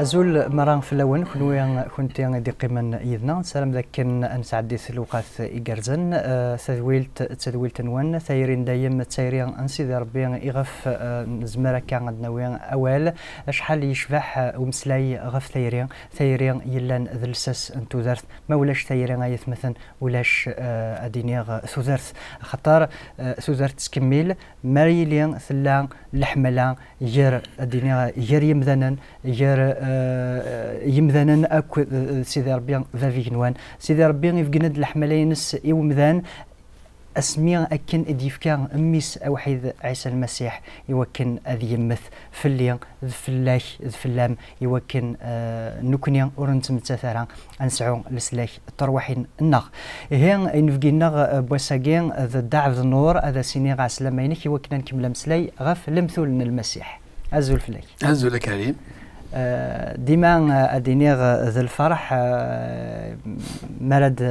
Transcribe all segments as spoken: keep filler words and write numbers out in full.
Azul mara fell-awen, kunwi, kunti i d-iqqimen yid-neɣ. Nessaram d akken ad nesɛeddi lewqat igerrzen. Eh, tadwilt d tadwilt-nwen, tayri n dayem d tayri n Sidi Ṛebbi iɣef, eh, nezmer akka ad d-nawi awal. Acḥal yecbeḥ, eh, umeslay ɣef tayri, tayri yellan d lsas n tudert. Ma ulac tayri ay atmaten, ulac, eh, ad iniɣ, eh, tudert. Axaṭer, eh, tudert tettkemmil, ma yili tella leḥmala gar, ad iniɣ, gar yimdanen, gar, eh, yimdanen akked, eh, Sidi Ṛebbi, bab igenwan. Sidi Ṛebbi ibeggen-d leḥmala-ines i umdan, asmi akken i d-yefka mmi-s awḥid Ɛisa Lmasiḥ, i wakken ad yemmet fell-i, d fell-ak, d fell-am, i wakken, eh, nekkni ur nettmettat ara, ad nesɛu leslak n terwaḥin-nneɣ. Ihi, inebgi-nneɣ, eh, n wass-agi, d Dda Ɛebdennur, ad as-iniɣ ɛeslama-inek, i wakken ad nkemmel ameslay ɣef lemtul n Lmasiḥ. Azul fell-ak. Azul a Karim. Eh, dima, eh, ad iniɣ, eh, d lferḥ, eh, mi ara d,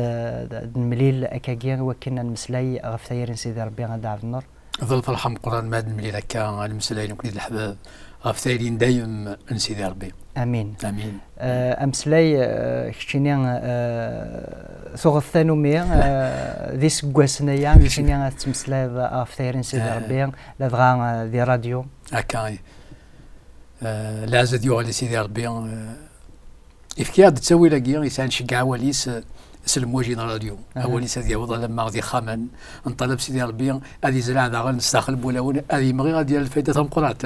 d-, d-nemlil akkagi, i wakken ad nemmeslay ɣef tayri n Sidi Ṛebbi, a Dda Ɛebdennur. D lferḥ ameqqran ma ad nemlil akka, ad nemmeslay nekkni d leḥbab ɣef tayri n dayem n Sidi Ṛebbi. Amin. Amin. Eh, ameslay, eh, keččini, eh, tuɣeḍ tanumi, eh, d iseggasen aya, keččini ad tettmeslayeḍ ɣef tayri n Sidi Ṛebbi, ladɣa, eh, di ṛṛadyu. Akka, eh, lɛezz ad yuɣal i Sidi Ṛebbi, eh, Ifka-aɣ-d ttawil-agi, yesɛa nceggeɛ awal-is, eh, s lemwaji n ṛṛadyu. Aha. Awal-is ad yaweḍ alamma d ixxamen. Nṭalab Sidi Ṛebbi ad izreɛ daɣen sdaxel n wulawen, ad yemɣi, ad yerr lfayda tameqqrant.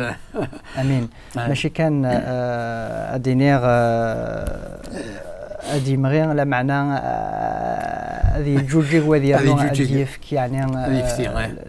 Amin. Ah. Mačči kan, eh, ad iniɣ, eh, ad yemɣi, lameɛna, eh, ad yeǧǧuǧǧeg, ad yernu, ad yefk, yeɛni, eh,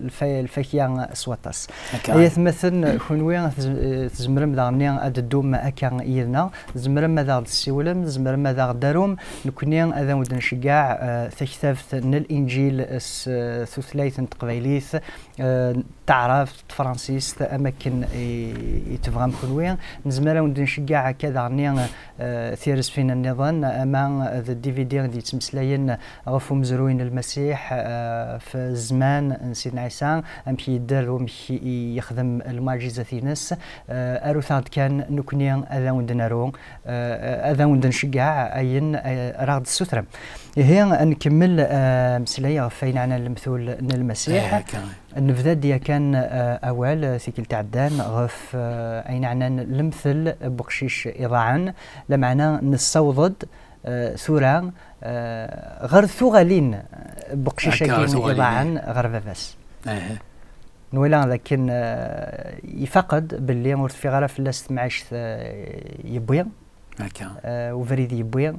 lfa-, lfakya s waṭas. Akka. Ay atmaten, kunwi tez-, tzemrem daɣen ad d-teddum akka yid-neɣ. Tzemrem ad aɣ-d-tessiwlem, tzemrem ad aɣ-d-tarum. Nekkni ad awen-d-nceggeɛ, eh, taktabt n Linǧil s, eh, tutlayt n teqbaylit, eh, taɛrabt, tefransist, am akken i, i tebɣam kunwi. Nezmer ad awen-d-nceggeɛ akka daɣen, eh, tiresfin nniḍen, ama d D V D i d-yettmeslayen ɣef umezruy n Lmasiḥ, eh, f zzman n Sidna Ɛisa, amek yedder d wamek i yexdem lmuɛǧizat-ines. Eh, arut-aɣ-d kan, nekkni ad awen-d-naru, eh, ad awen-d-nceggeɛ ayen, eh, ara aɣ-d-tessutrem. Ihi, ad nkemmel, eh, ameslay ɣef ayen ɛnan lemtul n Lmasiḥ. Eh, akka. Nebda-d yakan, eh, awal, eh, tikkelt iɛeddan ɣef, eh, ayen ɛnan lemtel n weqcic iḍaɛen, lameɛna nessaweḍ-d, eh, tura, eh, ɣer tuɣalin n weqcic-agi iḍaɛen ɣer baba-s. Nwala dakken, eh, ifaq-d belli ur teffiɣ ara fell-as temɛict, eh, yewwi, eh, ubrid yewwi,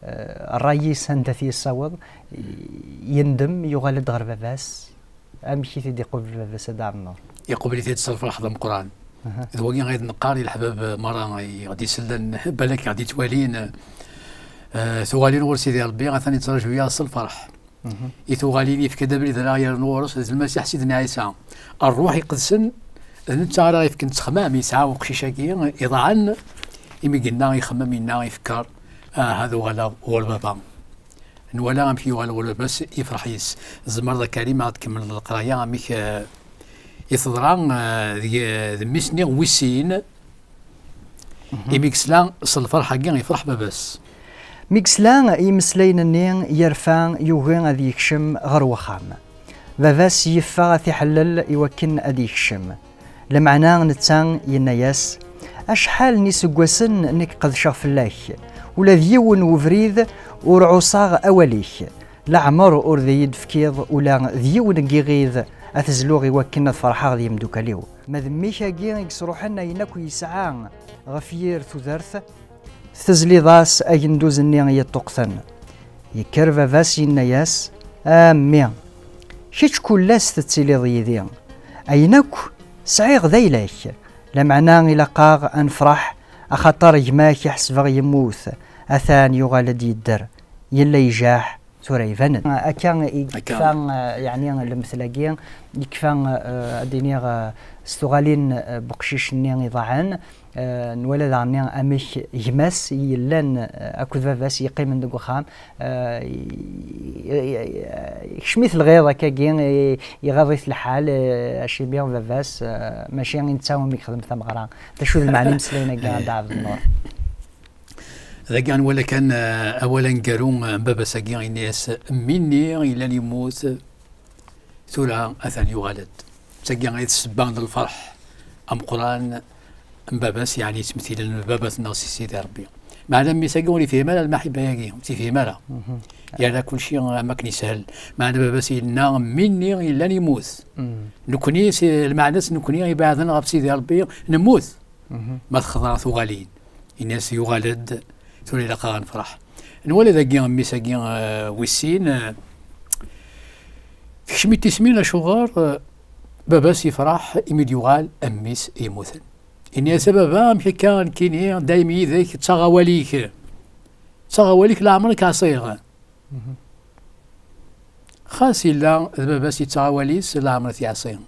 eh, ṛṛay-is anda t-yessaweḍ, yendem, yuɣal-d ɣer baba-s. Amek i t-id-iqubel baba-s, a Dda Ɛebdennur? Iqubel-it-id s lferḥ d ameqqran. Aha. D wagi ay d-neqqar i leḥbab merra i ɣ-d-isellen, balak i ɣ-d-ittwalin. Eh, tuɣalin ɣur Sidi Ṛebbi, atan yettraǧu-yaɣ s lferḥ. Mhm. I tuɣalin yefka-d abrid ara ɣ-yerren ɣur-s, d Lmasiḥ Sidna Ɛisa. Ṛṛuḥ iqedsen, d netta ara ɣ-yefken ttexmam, yesɛa uqcic-agi iḍaɛen, imi yenna, ixemmem, yenna, ifekker, ah, ad uɣaleɣ ɣur baba. Nwala amek yuɣal ɣur baba-s, yefreḥ yis. Tzemreḍ a Karim ad tkemmleḍ leqraya amek, eh, i teḍra, eh, deg, d mmi-s-nni wis sin, mhm, imi yesla s lferḥ-agi, yefreḥ baba-s. Mi yesla i yimeslayen-nni, yerfa, yugi ad yekcem ɣer wexxam. Baba-s yeffeɣ ad t-iḥellel i wakken ad yekcem. Lameɛna netta yenna-yas: "Acḥal n yiseggasen nekk qedceɣ fell-ak, ula d yiwen n webrid ur ɛuṣaɣ awal-ik, leɛmer ur d iyi-d-tefkiḍ ula d yiwen n yiɣid ad t-zluɣ i wakken ad ferḥeɣ d yimdukal-iw." Ma d mmi-k-agi i yesruḥen ayen akk yesɛa ɣef yir tudert, tezliḍ-as agenduz-nni yeṭṭuqten. Yekker baba-s yenna-yas: "A mmi, kečč kul ass tettiliḍ yid-i. Ayen akk sɛiɣ d ayla-k. Lameɛna ilaq-aɣ ad nefreḥ, axaṭer gma-k i ḥesbeɣ yemmut, atan yuɣal-d yedder. Yella ijaḥ, tura ibanen." Akka i yekfa, eh, yeɛni lemtel-agi, yekfa, eh, ad iniɣ, eh, s tuɣalin, eh, n weqcic-nni iḍaɛen. Eh, nwala daɣen amek gma-s i yellan, eh, akked baba-s yeqqimen deg uxxam, eh, i-, i-, i-, yekcem-it lɣiḍ akkagi, i-, iɣaḍ-it lḥal, eh, acimi baba-s, eh, mačči i netta umi yexdem tameɣra. D acu d lmeɛna imeslayen-agi, a Dda Ɛebdennur? Dagi nwala kan, eh, awal aneggaru, eh, n baba-s-agi, yenna-yas: "Mmi-nni yellan yemmut, tura atan yuɣal-d." D tagi ay d ssebba n lferḥ ameqqran n baba-s, yeɛni yettmethilen baba-tneɣ si Sidi Ṛebbi. Meɛna mmi-s-agi ur yefhim ara lmaḥibba-agi, ur tt-yefhim ara. Yerra kulci am akken yeshel. Meɛna baba-s yenna: "Mmi-nni yellan yemmut." Nekni, si lmeɛna-s, nekni ibeɛden ɣef Sidi Ṛebbi, nemmut. Ma texḍa tuɣalin. Ini-as yuɣal-d, tura ilaq ad nefreḥ. Nwala dagi mmi-s-agi, eh, wis sin, eh, tekcem-it tismin, acuɣer, eh, baba-s yefreḥ imi d-yuɣal mmi-s yemmuten. Ini-as: "A baba, amek akka nekkini dayem yid-k, ttaɣ awal-ik, ttaɣ awal-ik, leɛmer i k-ɛṣiɣ." Xas yella d baba-s yettaɣ awal-is, leɛmer i t-yeɛṣi.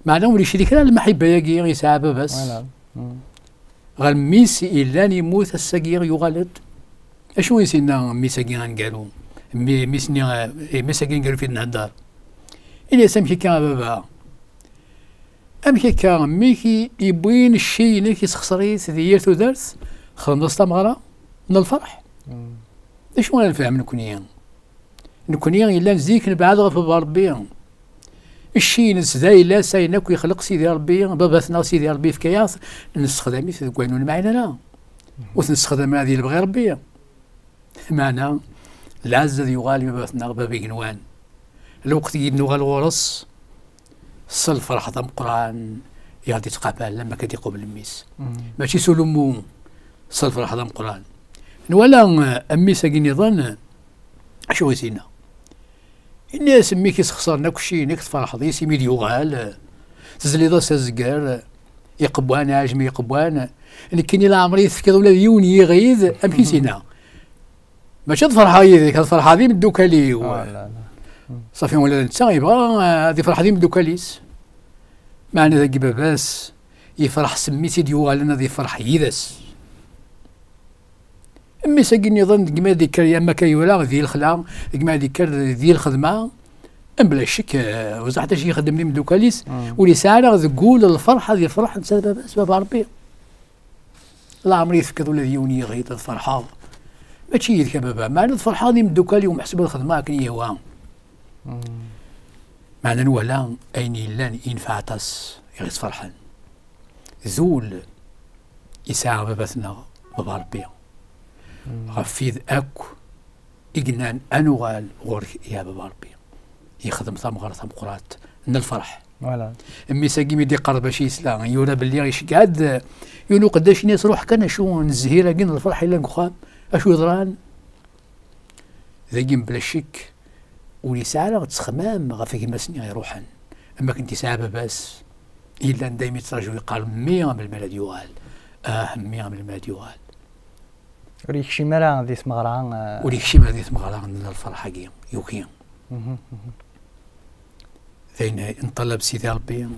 Meɛna ur yecrik ara lmaḥibba-agi yesɛa baba-s ɣer mmi-s yellan yemmut, ass-agi yuɣal-d. Acu i s-yenna mmi-s-agi aneggaru? Mmi-, mmi-s-nni, eh, mmi-s-agi aneggaru fi d-nhedder. Ini-as: "Amek akka a baba? Amek akka mmi-k i, yewwin cci-inek, isexṣer-it di yir tudert, xedmeḍ-as tameɣra n lferḥ?" D acu ara nefhem nekni? Nekni yellan zik nebɛed ɣef baba Ṛebbi. Cci-ines d ayla-s, ayen akk yexleq Sidi Ṛebbi, baba-tneɣ Sidi Ṛebbi yefka-yaɣ-t, nessexdam-it deg wayen ur nemɛin ara. Ur t-nessexdam ara di lebɣi Ṛebbi. Meɛna, lɛezz ad yuɣal i baba-tneɣ, baba igenwan. Lweqt i d-nuɣal ɣur-s, s lferḥ d ameqqran i ɣ-d-ittqabal, am akka d-iqubel mmi-s. Mačči s ulummu, s lferḥ d ameqqran. Nwala, eh, mmi-s-agi nniḍen, acu i s-yenna? Ini-as: "Mmi-k isexṣaren akk cci-inek, tferḥeḍ yis imi d-yuɣal, tezliḍ-as azger, iqewwan, aɛejmi iqewwan. Nekkini leɛmer i yi-tefkiḍ ula d yiwen yiɣid." Amek i s-yenna? "Mačči ad ferḥeɣ yid-k, ad ferḥeɣ d imeddukal-iw." Ṣafi, ula d netta yebɣa, eh, ad ifreḥ d imeddukal-is. Meɛna dagi baba-s yefreḥ s mmi-s i d-yuɣalen ad ifreḥ yid-s. Mmi-s-agi nniḍen, deg ma d-ikker, am akka yura, di lexla, deg ma d-ikker di lxedma, mebla ccek, eh, ur ẓaḥ acu ixeddem d imeddukal-is, ur yesɛi ara deg wul lferḥ ad ifreḥ netta d baba-s, baba Ṛebbi. Leɛmer i tefkiḍ ula d yiwen yiɣid ad ferḥeɣ. Mačči yid-k a baba, meɛna ad ferḥeɣ d imeddukal-iw, meḥsub ad xedmeɣ akken i yi-yehwa. Meɛna nwala ayen yellan yenfeɛ aṭas i ɣ-isferḥen. D ul yesɛa baba-tneɣ, baba Ṛebbi. Ɣef wid akk i yennan: "Ad nuɣal ɣur-k ya baba Ṛebbi." Yexdem tameɣra tameqqrant n lferḥ. Mmi-s-agi mi d-iqerreb acu yesla, yura belli iceggeɛ-d yiwen uqeddac, ini-as: "Ruḥ kan, acu n zzhir-agi n lferḥ yellan deg uxxam? Acu yeḍran?" Dagi mebla ccek ur yesɛi ara ttexmam ɣef gma-s-nni iruḥen, am akken t-yesɛa baba-s yellan daymi yettraǧu, yeqqar: "Mmi, am lmal ad yuɣal, ah, mmi, am lmal ad yuɣal." Ur yekcim ara di tmeɣra, eh, ur yekcim ara di tmeɣra n lferḥ-agi, yuki. D ayen nṭalab Sidi Ṛebbi,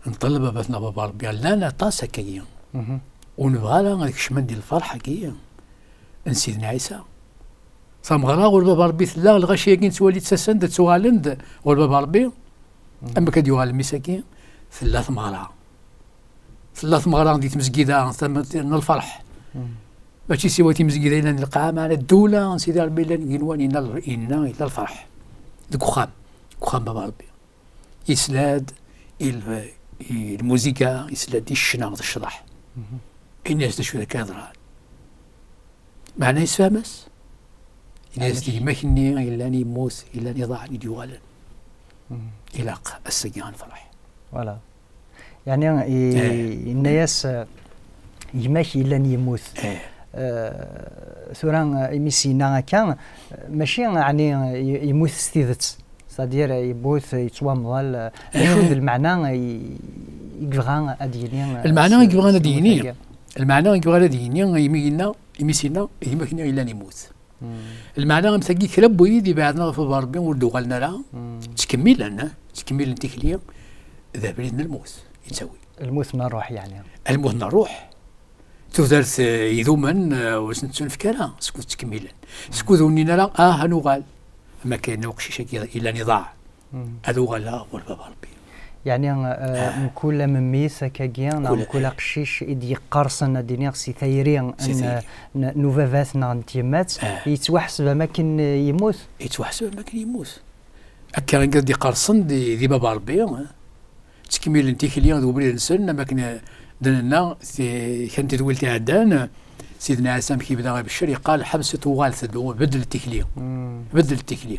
nṭalab baba-tneɣ baba Ṛebbi, llan aṭas akkagi. Ur nebɣi ara ad kecmen di lferḥ-agi n Sidna Ɛisa. Tameɣra ɣur baba Ṛebbi tella, lɣaci-agi nettwali ttasen-d, ttuɣalen-d ɣur baba Ṛebbi. Am akka d-yuɣal mmi-s-agi, tella tmeɣra. Tella tmeɣra di tmezgida tam-, n lferḥ. Mačči siwa timezgida yellan di lqaɛa, meɛna ddula n Sidi Ṛebbi yellan deg igenwan, yenna l-, yenna yella lferḥ. Deg uxxam, deg uxxam baba Ṛebbi. Yesla-d i l-, i lmuzika, yesla-d i ccna d ccḍeḥ. Ini-as d acu d akka yeḍran. Meɛna yessefhem-as. Ini-as d gma-k-nni yellan yemmut, yellan iḍaɛen i d-yuɣalen. Ilaq ass-agi ad nefreḥ. Voilà. Yeɛni, i-, yenna-yas, eh, gma-k yellan yemmut. Eh, tura, eh, imi s-yenna akka, eh, mačči, ɛni, y-, yemmut s tidet. C'est-à-dire, yemmut, yettwamḍel, eh, d acu d lmeɛna i, i yebɣa ad d-yini, eh, lmeɛna i yebɣa ad d-yini, lmeɛna i yebɣa ad d-yini, imi yenna, imi s-yenna, gma-k-nni yellan yemmut. Lmeɛna am tagi, kra n wid ibeɛden ɣef Baba Ṛebbi ur d-uɣalen ara, ttkemmilen, ttkemmilen tikli, d abrid n lmut, yettawi. Lmut n ṛṛuḥ, yeɛni. Lmut n ṛṛuḥ. Tudert, eh, idumen, eh, ur sen-ttunefk ara, skud ttkemmilen. Skud ur nnin ara, ah, ad nuɣal. Am akka yenna uqcic-agi yellan iḍaɛ. Ad uɣaleɣ ɣur Baba Ṛebbi. Yeɛni, eh, mkul amemmit akkagi, neɣ mkul aqcic i d-yeqqerṣen, ad d-iniɣ, si tayri n, n ubabat neɣ n tyemmat, yettwaḥseb am akken, eh, yemmut? Yettwaḥseb am akken yemmut. Akka i d-iqqerṣen di, di Baba Ṛebbi, eh? Ttkemmilen tikli d ubrid-nsen, am akken, eh, d-nenna, ti-, kan tidwilt iɛeddan, Sidna Ɛisa amek yebda ibeccer, yeqqar: "Ḥebset, uɣalet-d, beddlet tikli." Beddlet tikli.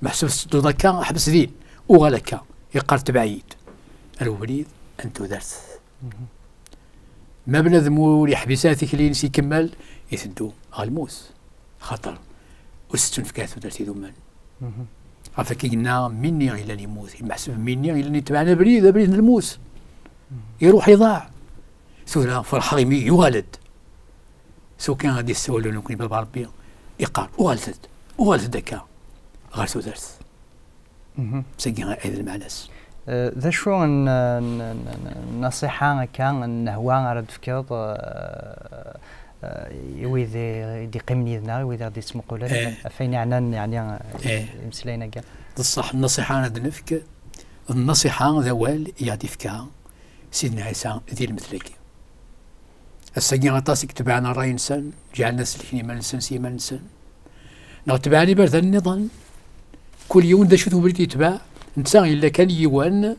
Meḥsub tettedduḍ akka, ḥbes din, uɣal akka. Yeqqar: "Tbeɛ-iyi-d." Ar ubrid n tudert. Ma bnadem ur yeḥbis ara tikli-ines, ikemmel, iteddu ɣer lmut. Xaṭer ur s-tettunefk ara tudert idumen. Ɣef akka i yenna: "Minni yellan yemmut." Meḥsub minni yellan itebɛen abrid, abrid n lmut. Iruḥ iḍaɛ. Tura ferḥeɣ imi yuɣal-d. S wakken ad d-yessawal nekkni Baba Ṛebbi, iqqar: "Uɣalet-d, uɣalet-d akka ɣer tudert." Sagi ay d lmeɛna-s. Eh, d acu n, n, n, n, nasiḥa akka, n nnehwa ara d-tefkeḍ, eh, eh, i wid i, i d-iqqimen yid-neɣ, i wid i ɣ-d-yettmuqulen, ɣef wayen yeɛnan, yeɛni, eh, imeslayen-agi? D ṣṣeḥ, nnasiḥa ara d-nefk, d nnasiḥa, d awal i aɣ-d-ifka Sidna Ɛisa di lmetl-agi. Ass-agi aṭas i yetebɛen ṛṛay-nsen, ǧeɛlen ad sellken iman-nsen s yiman-nsen. Neɣ tebɛen iberdan nniḍen, kul yiwen d acu-t ubrid yetbeɛ, netta yella kan yiwen,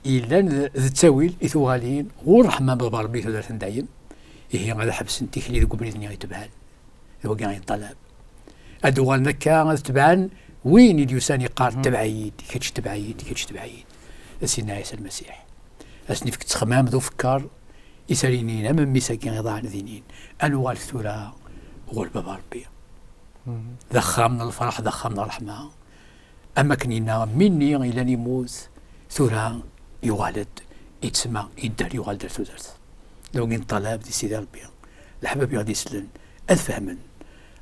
yellan d, d ttawil i tuɣalin ɣur ṛṛeḥma n Baba Ṛebbi tudert n dayem, ihi ad ḥebsen tikli deg ubrid-nni i tebɛen. D wagi i ṭṭalab. Ad uɣalen akka, ad tebɛen win i d-yusan yeqqar: "Tebɛ-iyi-d, kečč tebɛ-iyi-d, kečč tebɛ-iyi-d." D Sidna Ɛisa Lmasiḥ. Ad sen-ifk ttexmam d ufekkar, i s-ar-inin am mmi-s-agi iḍaɛen, ad inin: "Ad nuɣal tura ɣur Baba Ṛebbi." D axxam n lferḥ, d axxam n ṛṛeḥma. Am akken yenna: "Minni yellan yemmut, tura yuɣal-d, yettsemma, yedder, yuɣal-d ar tudert." D wagi i neṭṭalab di Sidi Ṛebbi, leḥbab i ɣ-d-isellen, ad fehmen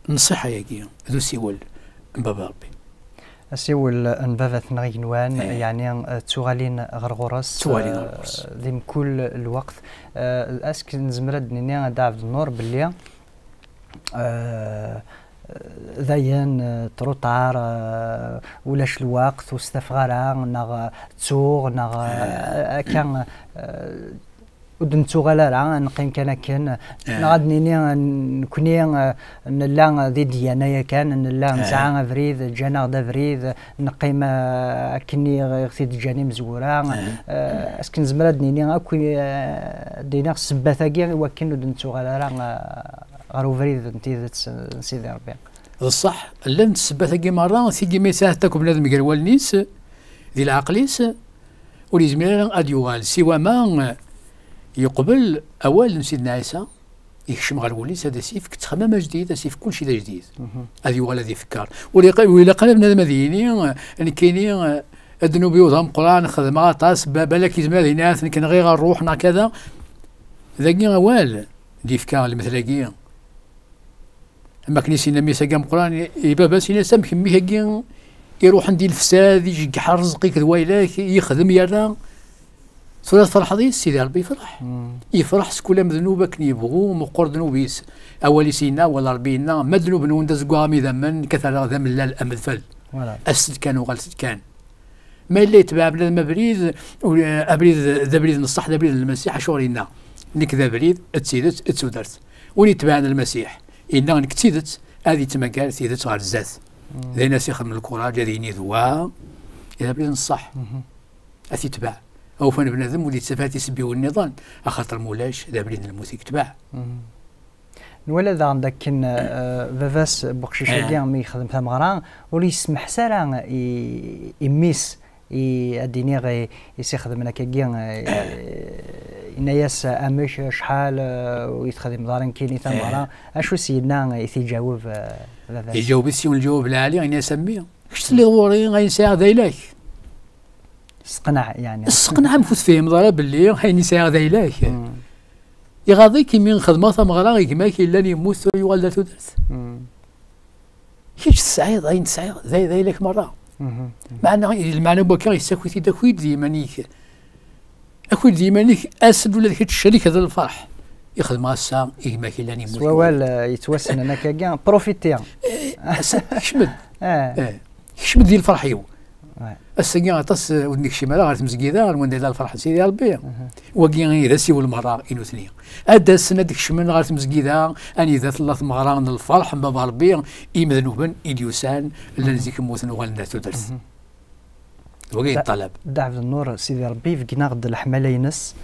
nnṣiḥa-agi d usiwel n Baba Ṛebbi. Asiwel n baba-tneɣ igenwan, yeɛni, eh, ttuɣalin ɣer ɣur-s, ttuɣalin ɣer ɣur-s, eh, di mkul lweqt. Eh, est-ce que nezmer ad d-nini, a Dda Ɛebdennur, belli, eh, dayen, eh, trop tard, eh, ulac lweqt, ur stafeɣ ara, neɣ, eh, ttuɣ, neɣ, eh, akka, eh, ur d-nettuɣal ara, neqqim kan akken. Neɣ ad nini, eh, nekni, eh, nella di ddyana yakan, nella nesɛa abrid, ǧǧan-aɣ-d abrid, neqqim, eh, akken i ɣ-, i ɣ-t-id-ǧǧan imezwura. Eh, est-ce que nezmer ad nini akk, eh, ad iniɣ ssebbat-agi i wakken ur d-nettuɣal ara, eh, ɣer ubrid n tidet n Sidi Ṛebbi? D ṣṣeḥ, llant ssebbat-agi merra, tigi ma yesɛa akk bnadem gar wallen-is, di leɛqel-is, ur yezmir ara ad yuɣal, siwa ma yeqbel awal n Sidna Ɛisa, yekcem ɣer wul-is, ad as-yefk ttexmam ajdid, ad as-yefk kulci d ajdid. Ad yuɣal ad ifekker. Ur ilaq, ur ilaq ara bnadem ad yini, nekkini, ddnub-iw d ameqqran, xedmeɣ aṭas, ba-, balak yezmer ad yini: "At nekk nɣiɣ ṛṛuḥ" neɣ kada. Dagi awal d-yefka lmetl-agi. Am akken i s-yenna mmi-s-agi ameqqran i, i baba-s, yenna-as: "Amek mmi-k-agi iruḥen di lefsad, ijeggeḥ rrezq-ik d waylak, yexdem yerra, tura tferḥeḍ yis?" Sidi Ṛebbi yefreḥ. Yefreḥ s kul amednub akken yebɣu, meqqer ddnub-is. Awal-is yenna, awal Ṛebbi yenna: "Ma ddnub-nwen d azeggaɣ am idammen, nekk ad t-rreɣ d amellal am udfel." Voilà. Aset-d kan, uɣalet-d kan. Ma yella yetbeɛ bnadem abrid, u-, abrid, d abrid n ṣṣeḥ, d abrid n Lmasiḥ, acuɣer yenna: "Nekk d abrid, d tidet, d tudert"? Win yetbeɛen Lmasiḥ, yenna: "Nekk d tidet, ad yettmagar tidet ɣer zdat." D ayen as ixedmen lkuraǧ, ad yini d wa, d abrid n ṣṣeḥ. Ad t-itbeɛ. Awfan bnadem ur d-yettaf ara tisebbiwin nniḍen, axaṭer ma ulac, d abrid n lmut i yetbeɛ. Nwala daɣen dakken, eh, baba-s n uqcic-agi, mi yexdem tameɣra, ur yesmeḥs ara i, i mmi-s, i, ad d-iniɣ, i, i s-ixedmen akkagi, eh, yenna-yas: "Amek, acḥal, eh, ur yi-texdimeḍ ara nekkini tameɣra?" Acu s-yenna i t-iǧaweb, eh, baba-s? Iǧaweb-it s yiwen lǧawab lɛali, yenna-yas: "A mmi, kečč telliḍ ɣur-i, ayen sɛiɣ d ayla-k." Sseqneɛ, yeɛni. Sseqneɛ amek ur tefhimeḍ ara belli ayen i sɛiɣ d ayla-k. Iɣaḍ-ik imi xedmeɣ tameɣra i gma-k yellan yemmut, tura yuɣal d ar tudert. Kečč tesɛiḍ ayen tesɛiḍ, d ay-, d ayla-k merra. Meɛna, lmeɛna n wakka yessaki-t-id, aki-d d yiman-ik. Aki-d d yiman-ik, as-d ula d kečč, ccerket lferḥ. I xedmeɣ ass-a i gma-k yellan yemmut. S wawal, eh, yettwassnen akkagi, profiter. Eh, ass-a, kcem-d. Eh, kcem-d di lferḥ-iw. Ass-agi aṭas, eh, ur d-nekcim ara ɣer tmezgida, ar wanda yella lferḥ n Sidi Ṛebbi. Wagi i d asiwel merra i nutni. Ad d-asen ad d-kecmen ɣer tmezgida, anida tella tmeɣra n lferḥ n Baba Ṛebbi, imednuben i d-yusan, llan zik mmuten, uɣalen ar tudert. Wagi i d ṭṭalab. Dda Ɛebdennur, Sidi Ṛebbi ibeggen-aɣ-d leḥmala-ines,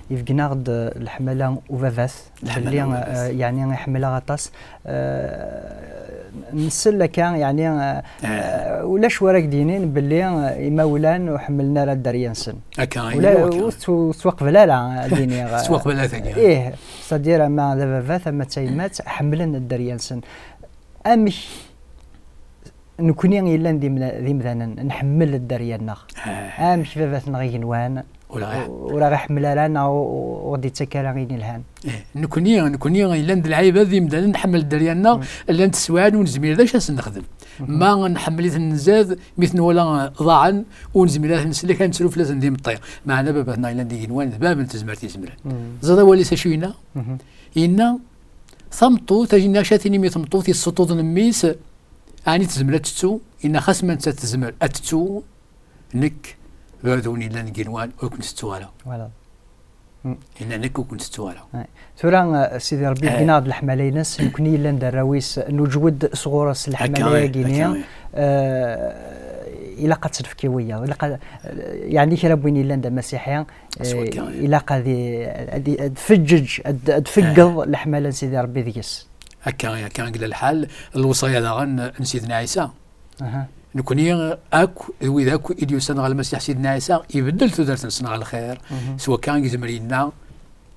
ibeggen-aɣ-d leḥmala ubabat, belli, eh, yeɛni iḥemmel-aɣ aṭas. Eh, nsell akka, yeɛni, eh, eh, ulac wara k-d-yinin belli, eh, imawlan ur ḥemmlen ara dderya-nsen. Akka, ula, ur ttw-, ur ttwaqbel ara, ad d-iniɣ. Ur ttwaqbel ara tagi. Ih, c'est-à-dire ama d ababat ama d tayemmat, ḥemmlen dderya-nsen. Amek nekni yellan d imda-, d imdanen, nḥemmel dderya-nneɣ? Amek baba-tneɣ igenwan ur aɣ-iḥemmel ara, neɣ ur, ur, ur d-ittak ara ayen ilhan? Eh, nekni, nekni yellan d lɛibad d imdanen, nḥemmel dderya-nneɣ, llant teswiɛin ur nezmir d acu ad sen-nexdem. Ma nḥemmel-iten nezzad, mi ten-nwala ḍaɛen, ur nezmir ad ten-nsellek, ad nettru fell-asen d imeṭṭi. Meɛna baba-tneɣ yellan d igenwan, d bab n tezmert izemren. Ẓriɣ awal-is acu yenna? Yenna, tameṭṭut, acu yenna, acu ad tinim i tmeṭṭut yessuṭṭuḍen mmi-s, ɛni tezmer ad tettu? Yenna, xas ma nettat tezmer ad tettu, nekk, baba-twen yellan deg igenwan, ur ken-tettu ara. Voilà. Yenna, nekk ur ken-tettu ara. Tura, eh, Sidi Ṛebbi ibeggen-aɣ-d leḥmala-ines, nekni yellan d arraw-is, nuǧwed sɣur-s leḥmala-agi-ni. Ilaq ad tt-nefk i wiyaḍ. Ilaq ad, eh, yeɛni kra n win yellan d amasiḥi, eh, ilaq ad i-, ad i-, ad feǧǧeǧ, ad, ad fegged leḥmala n Sidi Ṛebbi deg-s. Akka, akka i yella lḥal, lewṣaya daɣen n Sidna Ɛisa. Nekni akk, d wid akk i d-yusan ɣer Lmasiḥ Sidna Ɛisa, ibeddel tudert-nsen ɣer lxir. S wakka i yezmer yenna,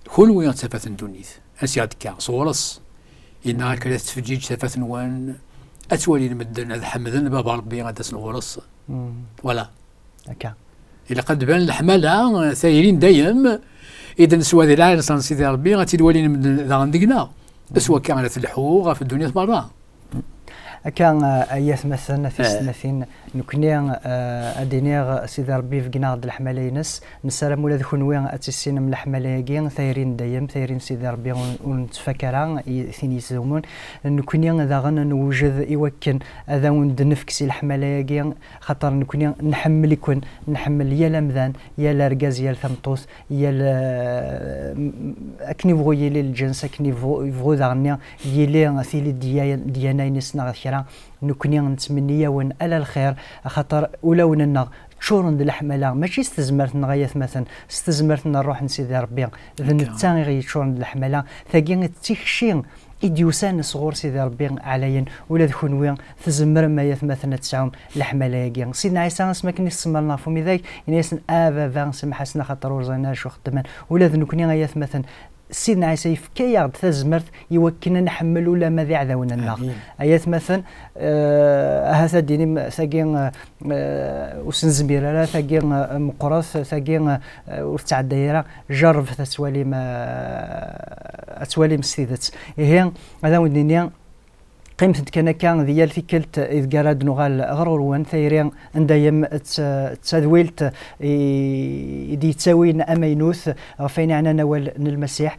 kunwi d tafat n ddunit. Ansi ad d-tekka? Sɣur-s. Yenna, akka la tettfeǧǧiǧ tafat-nwen, ad tt-walin medden, ad ḥemden Baba Ṛebbi, ad d-asen ɣur-s. Voilà. Akka. Ilaq ad d-tban leḥmala, tayri n dayem, i d-neswa di lɛayel n Sidi Ṛebbi, ad tt-id-walin medden daɣen deg-neɣ. S wakka ara telḥu ɣef ddunit merra. Akka, eh, ay atmaten, a tisetmatin, nekni, eh, ad d-iniɣ, Sidi Ṛebbi ibeggen-aɣ-d leḥmala-ines. Nessaram ula d kunwi ad tissinem leḥmala-agi, tayri n dayem, tayri n Sidi Ṛebbi ur, ur nettfak ara i tin yettdumun. Nekni daɣen newjed i wakken ad awen-d-nefk si leḥmala-agi, xaṭer nekni nḥemmel-iken, nḥemmel yal amdan, yal argaz, yal tameṭṭut, yal, eh, m-, akken ibɣu yili lǧens, akken ibɣu, ibɣu daɣen yili tili dya-, ddyana-ines neɣ d kra, nekni nettmenni-yawen ala lxir, axaṭer ulawen-nneɣ ččuren d leḥmala, mačči s tezmert-nneɣ ay atmaten, s tezmert n Ṛṛuḥ n Sidi Ṛebbi, d netta i ɣ-yeččuren d leḥmala, tagi d tikci i d-yusan sɣur Sidi Ṛebbi ɛlayen, ula d kunwi tzemrem ay atmaten ad tesɛum leḥmala-agi. Sidna Ɛisa, asmi akken i s-semren ɣef umidag, yenna-yasen, a Baba, semmeḥ-asen axaṭer ur ẓrin ara acu xeddmen. Ula d nekni ay atmaten, Sidna Ɛisa yefka-yaɣ-d tazmert i wakken ad nḥemmel ula ma d iɛdawen-nneɣ. Ay atmaten, eh, ahat ad d-inim tagi, eh, eh, ur s-nezmir ara, tagi, eh, meqqret, tagi, eh, ur tettɛedday ara, jarrebet ad twalim, eh, ad twalim s tidet. Ihi, ad awen-d-nini, qqimet-d kan akka di yal tikkelt ideg ara d-nuɣal ɣer ɣur-wen, tayri n dayem d t-, d tadwilt i, i d-yettawin amaynut ɣef wayen yeɛnan awal n Lmasiḥ.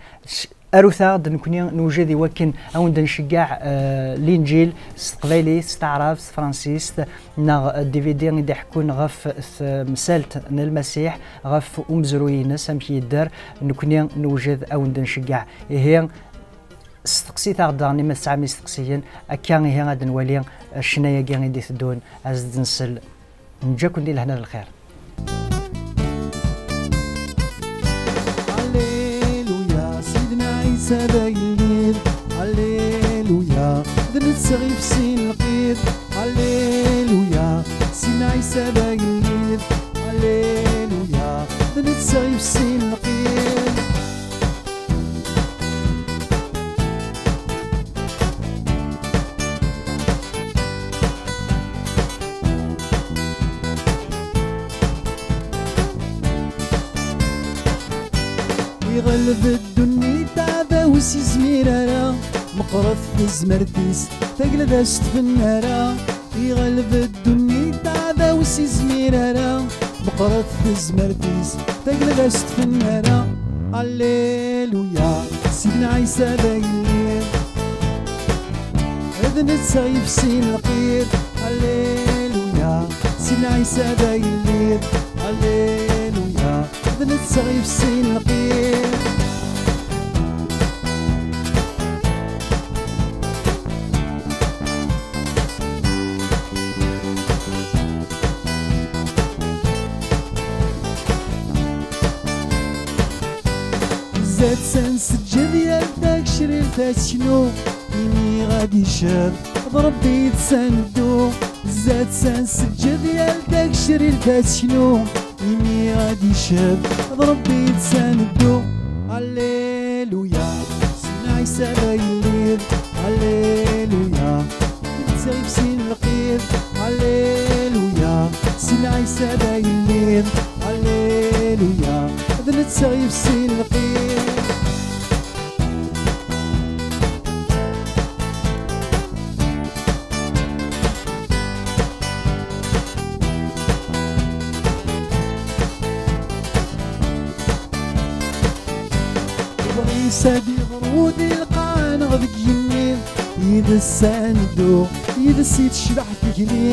Arut-aɣ-d, nekni newjed i wakken ad wen-d-nceggeɛ, eh, Linǧil s teqbaylit, s taɛrabt, s tefransist, neɣ D V D i d-iḥekkun ɣef temsalt n Lmasiḥ, ɣef umezruy-ines, amek yedder, nekni newjed ad wen-d-nceggeɛ. Ihi, steqsit-aɣ-d daɣen ma tesɛam isteqsiyen, akka ihi ad nwali ccna-agi i d-iteddun, ad s-d-nsel. Neǧǧa-ken di lehna d lxir. Alleluya, Sidna Ɛisa d agellid. Alleluya, d netta i yefsin lqid. Alleluya, Sidna Ɛisa d agellid. Alleluya, d netta i yefsin lqid. Iɣleb ddunit, aɛdaw ur s-izmir ara, meqqret tezmert-is, tagla d as-tfen ara. Iɣleb ddunit, aɛdaw ur s-izmir ara, meqqret tezmert-is, tagla d as-tfen ara. Alleluya, Sidna Ɛisa d agellid. D netta yefsin lqid. Alleluya, Sidna Ɛisa d agellid, Alleluya, d netta yefsin lqid. Zdat-s ad nseǧǧed yal tagecrirt aseknu, imi ad iceb d Rebbi i d-saneddu. Zdat-s ad nseǧǧed yal tagecrirt aseknu, imi ad iceb d Rebbi i d-saneddu. Alleluya, s Ɛisa d agellid. Alleluya, d netta yefsin lqid. Alleluya, s Ɛisa d agellid. Alleluya, d netta yefsin lqid. Lebɣi-s ad iḍru di lqaɛa neɣ deg igenni, yid-s ad neddu, yid-s i tecbeḥ tegni.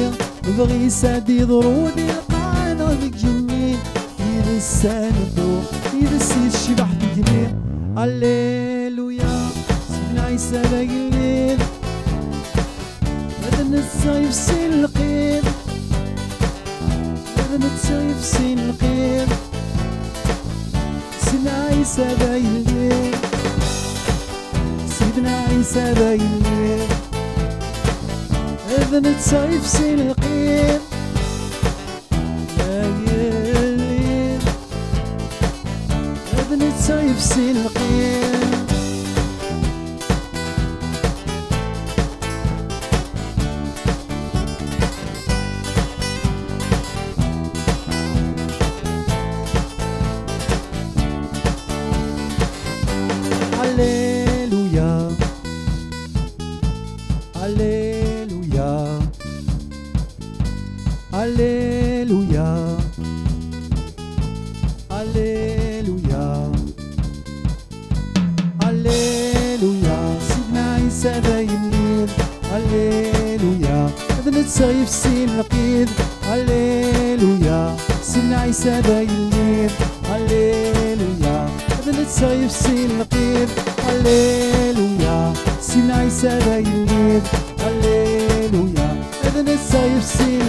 Lebɣi-s ad iḍru di lqaɛa neɣ deg igenni, yid-s ad neddu, yid-s i tecbeḥ tegni. Alleluya, Sidna Ɛisa d agellid. D netta yefsin lqid, d netta yefsin lqid. Sidna Ɛisa d agellid, Sidna Ɛisa d agellid. D netta yefsin lqid, d agellid. D netta yefsin lqid. Alleluya, Alleluya, Alleluya, Alleluya. Alleluya, Sidna Ɛisa d agellid. Alleluya, d netta yefsin lqid. Alleluya, Sidna Ɛisa d agellid. Alleluya, d netta yefsin lqid. Alleluya, Sidna Ɛisa d agellid. Alleluya, d netta yefsin